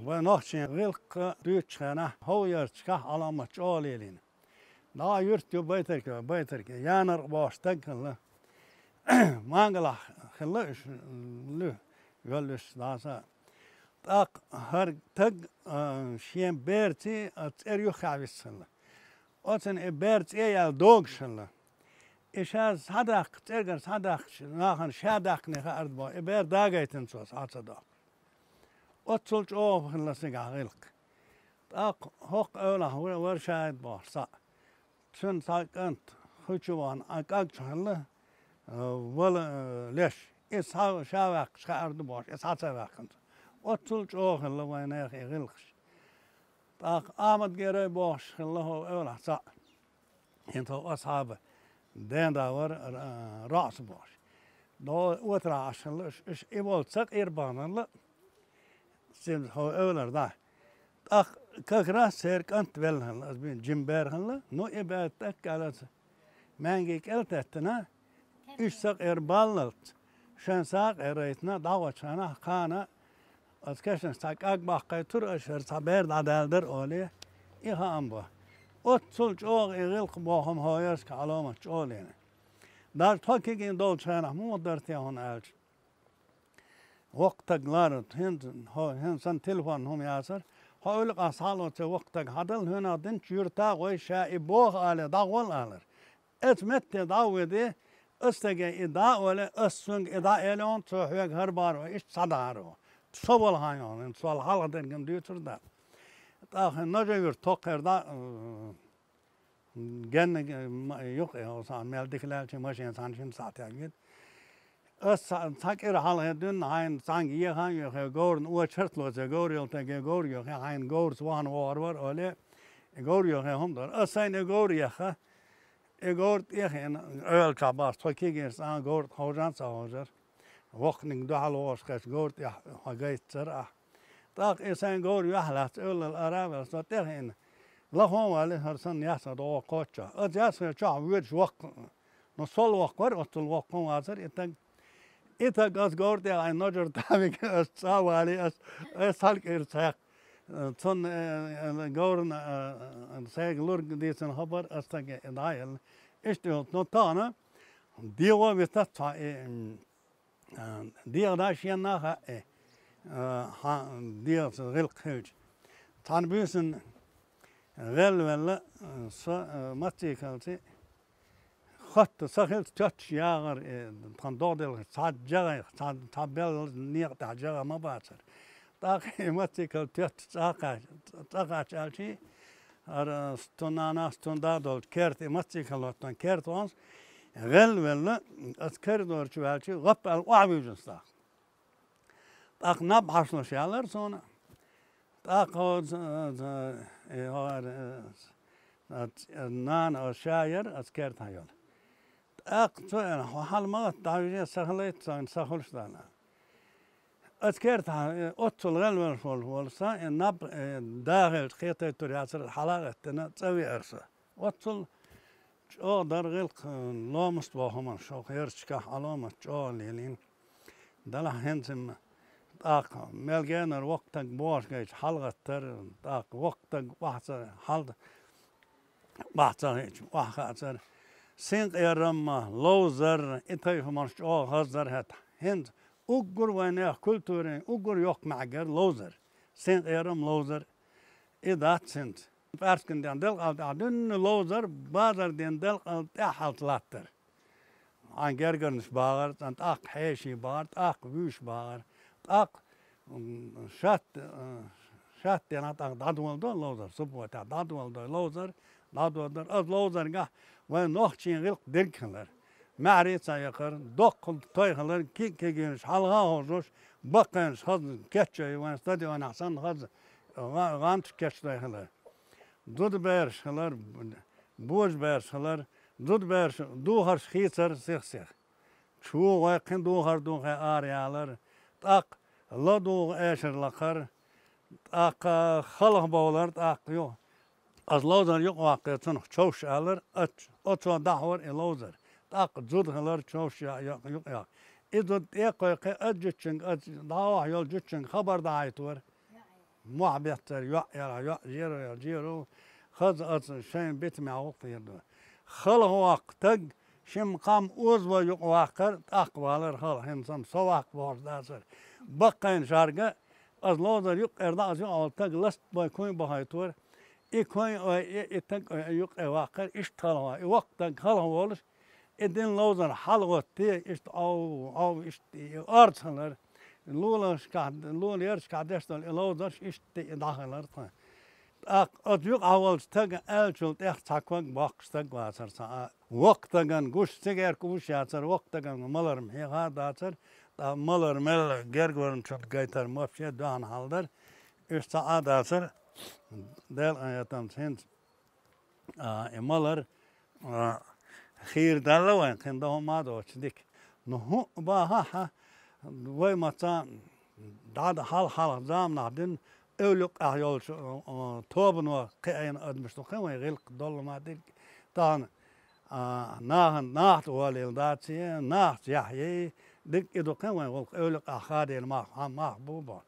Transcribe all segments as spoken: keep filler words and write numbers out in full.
Вай нохчийн гӀиллакх дуьйцучу хенахь хӀокху ярташкахь Ӏаламат чӀогӀа лелийна. ДӀа юрт ю Байтарке, Байтарке, Янаркъ бохуш стаг хилла. Мангалахь хилла уьш, луьйш, йоллуьш дӀаса. ТӀаккха хӀара стаг, а, шен берций, а, цӀера юххехь вист хилла. Оцунна и бер цӀе яьлла догуш хилла. И ша схьадаккха, цӀергара схьадаккхачу нахана ша даьккхина хаар боху, и бер дагайтина цо схьа ца доккхуш. Оццул чӀогӀа хилла цигахь гӀиллакх. ТӀаккха хӀокху эвлахь вара, вара шаьш бохуш цхьаъ. Цуьнан цхьа кӀант хи чу вахана, а, кӀаг чу хилла, а, вала, а, леш. И схьа ша ваьккхича хаар ду бохуш, и схьа ца ваьккхина цо. Оццул чӀогӀа хилла вайнехан и гӀиллакхаш. ТӀаккха Ахьмад-Герой бохуш хилла хӀокху эвлахь цхьаъ. ХӀинца хӀокху асхьабан ден да вара, ра-, РоӀса бохуш. ДӀо отарахь Ӏаш хилла уьш, уьш и волчу ца къера бахана хилла, цуьнан хӀокху эвлара дӀа. ТӀаккха как раз церан кӀант велла хилла, аса бен жима бер хилла. Ну, и бер тӀаккха аьлла аса, маьнги кӀел а теттина, уьш ца къера баллалц, шайн сагӀа къерайтина, дӀагӀочу хенахь кхана, оцу кешнашка цхьа кӀаг баккхийтура, аша хӀара цхьа бер дӀадаьлла дара олий, и хаам бо. Оццул чӀогӀа и гӀиллакх боху-м хӀокху ярташкахь Ӏаламат чӀогӀа лелийна. Даже тхо кегий долчу хенахь муха дара те хьуна аьлча, воккха стаг лара, хӀинца, хьо-, хӀинца санна телефон хӀума яцара, хьо уьллукъахь схьа а лоций воккха стаг хьадала, хӀунах динчу юьрта а гӀой, ша и боху алий, дӀагӀол алара. Оцу метте дӀа а ведий, аса стаге и дӀа а олий, аса цуьнга и дӀа а элий, цо хьоьга хӀара бахьара вай, иштта схьадахьара вай. Со волу хьан йолу, хӀинца сол хьалха дерг-м дуьйцур дац. ТӀаккха хӀин Ножи-Юрт тхоккхур дӀа, генна, ма-, юкъа, хьо сан мел дика лаьлча, машина цхьана шина сахьтехь гита. Аса цхьа, цхьа кӀира хьалхе дуьйна, хьайна цхьаьнга еха а йоьхий, говрана очерт лоций, говралла стаге говр йоьхий, хьайна говрца вахана вогӀур вара олий, и говр йоьхий хӀума дара. Аса сайна и говр ехха, и говр тӀе а хиъна, Ӏоьллачохь бахча тхо кегийрца а говр хьожан а ца хьожура. Воккханиг дуьхьал вогӀуш кхечу говр тӀехь хьо гайтацара ахь. ТӀаккха и сайн говр юьхь лаьцна эвлара ара а ваьлла, со тӀе а хиъна, лахо а валий, хӀара санна яц сан догӀу кхоччохь. Аса яц хӀара чохь воьдуш воккха, ну, сол воккха вара, оццул воккха хӀума вацара и стаг. И стаг аса говр тӀе а хиъна, Ножи-Юрт тӀе а вигна, аса цӀа а валий, аса, аса цхьана кӀира цхьаькха. Цунна, э, э, говрана, э, э, сайга лург дийцина хабар аса стаге дӀа а елла. Иштта йолу, ну, тахана дегӀо а витац цхьа и, м, а, дегӀа дӀа шена а хаьа, э, хьан дегӀаца гӀиллакх хилча. Цхьана буьйсанна гӀелвелла, э, со, э, мотоциклций, хатта сан хилча тоьттуш ягӀар, э, тхан догӀа делхаш, цхьа жагӀа, цхьа, цхьа белла некъа тӀехь жагӀа ма бацара. ТӀаккха и мотоцикл тоьттуш цӀа кхаьчча, цӀа кхаьчча аьлчий, хӀара стун нана, стун да долчу керта, и мотоцикл хӀоттон керта вахана, гӀелвелла, аса коридор чу ваьлчий, гӀап аьлла охьавуьйжина стаг. ТӀаккха наб хьашлуш ялара суна. ТӀаккха оцу, э, э, э, э, э, нана оцу ша яра, оцу кертахь йолу. ТӀаккха цо аьлла: «Хьо хьала ма гӀатта, дӀавижа, сан хилийта, сан, сан хуьлуш дан». Оцу кертахь, э, оццул гӀелвеллаш волу, волу сан, и наб, э, дахилча кхетийтур яцара, хьала а гӀеттина, цӀа веара со. Оццул чӀогӀа дара гӀиллакх, э, ломаст боху хӀуманаш, хӀокху ярташкахь Ӏаламат чӀогӀа лелийна. Делахь хӀинца-м тӀаккха мел генара воккха стаг бохуш гайча хьалагӀаттара, тӀаккха воккха стаг охьа ца хьал-, охьа ца хиъча, охьа хаацара. Синкъерам а, ловзар а, и тайпа хӀуманаш чӀогӀа хаза дара хӀетахь. ХӀинца уггар вайнехан культурин уггар йоккха маьӀгара ловзар. Синкъерам а, ловзар а. И дац хӀинца. ПӀаьраскан ден делкъал тӀехь дуьйна ловзар, базар ден делкъал тӀаьхьалц латтар. Хьайн гергарнаш багӀар, цӀан тӀаккха хьеший багӀар, тӀаккха вуьйш багӀар, тӀаккха, м, шат-, э, шатденахь тӀаккха дӀадоладо ловзар, субботехь дӀадоладо ловзар, дӀадоладар. Аса ловзаргахь вайн нохчийн гӀиллакх дерг хилар. Маьхьарий ца яхар, доккха той хилар, киг-кигийнаш хьалха а хьожуш, баккхийнаш хаза кечъяй вайн стадионехь санна хаза гӀа-, гӀанташ кечдой хилар. Зудабераш хилар, божабераш хилар, зудабераш духарш хийцара сих-сиха. Чу гӀой кхин духар духе ара ялар, тӀаккха ладугӀу эшар лакхар, тӀаккха халхабовлар, тӀаккха ю-, аса ловзар юкъаваккхий цунах човш алар, оц-, оцо дахьора и ловзар. ТӀаккха зуда хилар човш я-, я-, юкъа яккха. И зуда тӀе а кхойкхий, аса жуьгтичуьнга, аса дӀа а охьа йолу жуьгтичуьнга хабар дахьийтора. Мохь беттара йоӀ яра, йоӀ жиро яра, жиро. Хаза аса шайн битамехь гӀуллакх дийр ду. Халхавоккху таг шимма кхам оза вай юкъа ваккхар, тӀаккха валар халха, хӀинца-м со ваккха бохуш дацара. Баккхайна шарга, аса ловзар юккъера дӀа аса юкъа волу таг ласт бай куй бахайтора. И куй ой, и, и таг ой, юккъе ваккхар, иштта халха, и воккха таг халха волуш, и дина ловзар хьалагӀоттий, иштта ов, ов, иштта и орца хилар. Лулашкахь, луларшкахь деш долу и ловзарш иштта и дӀахилар тхан. ТӀаккха оцу юкъахь волчу стага аьллачул тӀех цхьа ког боккхуш стаг вацара цхьа а. Воккха стагана гуш, цигаьрка гуш яцара, воккха стагана малар ма хьеха а дацара, ткъа малар мел гергарчунна гайтар ма вообще доьхна хьал дара. Уьш цхьа а дацара, Делан къинхетамца хӀинца а, и малар, а, хийра даьлла вайн, кхин дан хӀума а доцуш дика. Ну, хӀуъа бахахь, вай маца дӀа-дӀа хьалха-хьалха заманахь дина, эвла юккъехь йолчу, а, а, тобано кхиийна адамаш ду кхин вайн гӀиллакх долу ма дерг. Тахана, а, нахана нахаца гӀолийла даций, нахаца яхьъяй, дерг и ду кхин вайн гӀуллакх, эвла юккъехь хадийна мах, хьан мах бу боху.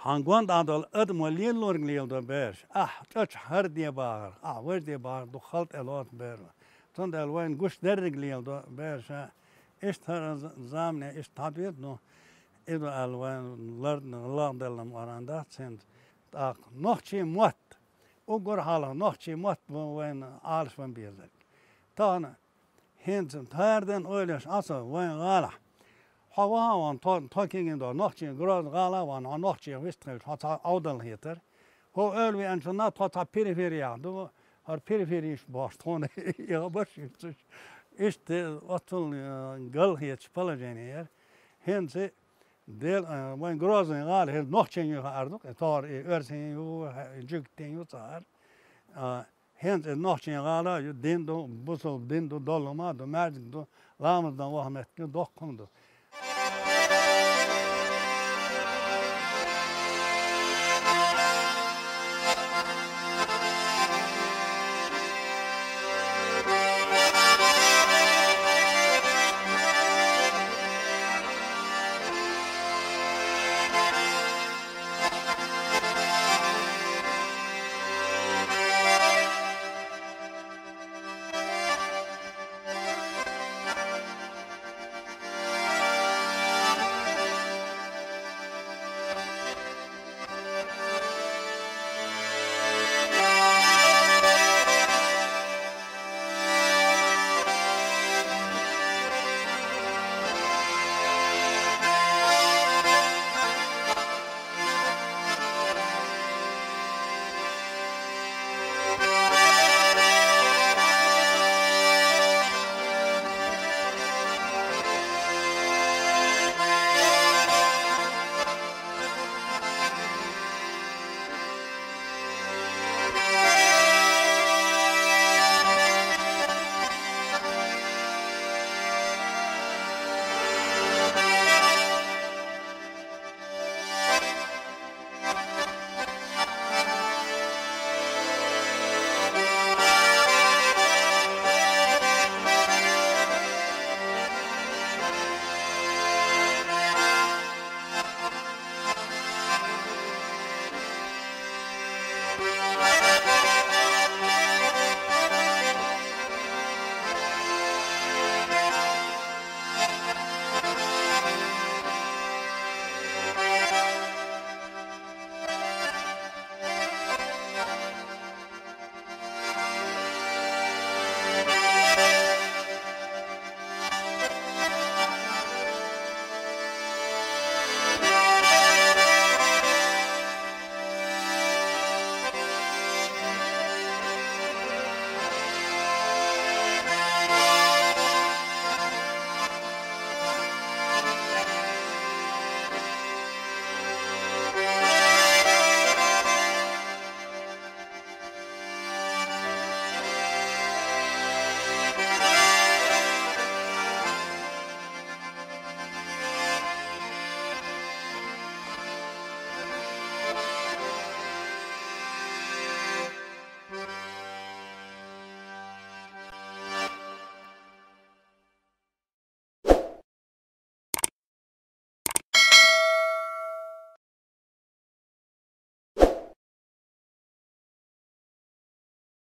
Хьан гонда долу адамо лелорг леладо бераш, ахь цӀачу хӀара де бахар, ахь важа де бахар, дукха хала тӀе лоцу беро. Цундела вайна гуш дерриг леладо бераша, иштта хӀара з-, замане иштта хьабоьду, ну, и ду аьлла вайна лар-, лагӀделлам оран дац хӀинца. ТӀаккха нохчийн мотт, уггар хьалха нохчийн мотт бу вайна Ӏалашван безарг. Тахана ХӀинца тарден ойлаш Ӏа со вайн гӀалахь. Хьо ваха ван тхо, тхо кегийна до, нохчийн Грозный гӀала а ван, хьо нохчийн вист хилча, хьо цхьа Ӏовдал хетар. ХӀо ойла веанчунна тхо цхьа перифериях ду, хӀара перифериш бохуш тхуна яхабаш юьцуш. Иштта оццул, э, гал хеташ положение яра. ХӀинца Дел-, э, вайн Грозный гӀала хӀинца нохчийн юха ар ду, и тохар и оьрсийн ю, хьа-, и жуьгтийн ю цхьа ар. А, ХӀинца и нохчийн гӀала а ю, дин ду, бусалба дин ду, доллу ма ду, маьждиг ду, ламаз дан ваха меттиг ю, доккхун ду.